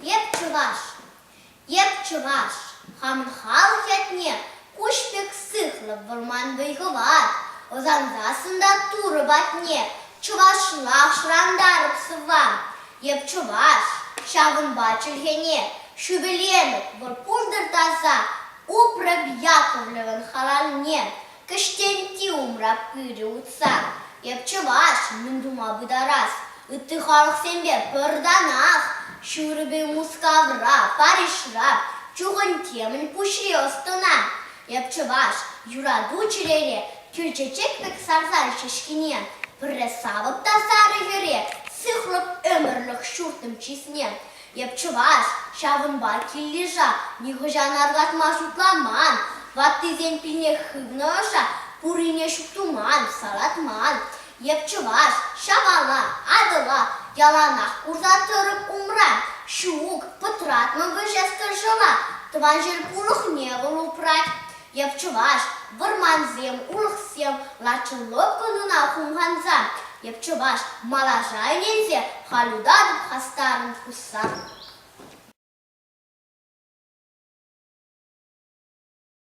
Эп чӑваш, эп чӑваш, хамӑн халӑх ятне куҫ пек сыхлӑп вӑрман вӑй-хӑват, ӑсансассӑн та Турӑ патне чӑвашлах шӑрантарӑп сӑвва. Эп чӑваш, ҫавӑнпа чӗлхене ҫӳпӗлемӗп, вӑл пултӑр таса, упрӑп Яковлевӑн халалне, Кӗҫтентти умра пырӗ утса. Эп чӑваш, мӗн тума пытарас? Ытти халӑхсемпе пӗр танах. Ҫурӑпӗ Мускавра, Парижра, чухӑн темӗн пуҫри ӑс-тӑна. Эп чӑваш, юрату чӗрере кӳлчечек пек сарсан ҫеҫкине. Пӗрре савӑп та сарӑ хӗре, сыхлӑп ӗмӗрлӗх ҫуртӑм чысне. Эп чӑваш, ҫавӑнпа килйыша нихӑҫан аркатма шутламан, ваттисен пилне хывнӑ ӑша пурине ҫук туман, салатман. Эп чӑваш, Ҫавала, Атӑла яланах курса тӑрӑп умра. Ҫук, пӑтратмӑн вӗҫес тырҫӑла, тӑван ҫӗр пулӑхне вӑл упрать. Эп чӑваш, вӑрмансем, улӑхсем ларччӑр лӑпкӑн ӑна хумханса. Эп чӑваш, малаша ӗненсе халь утатӑп хастаррӑн кусса.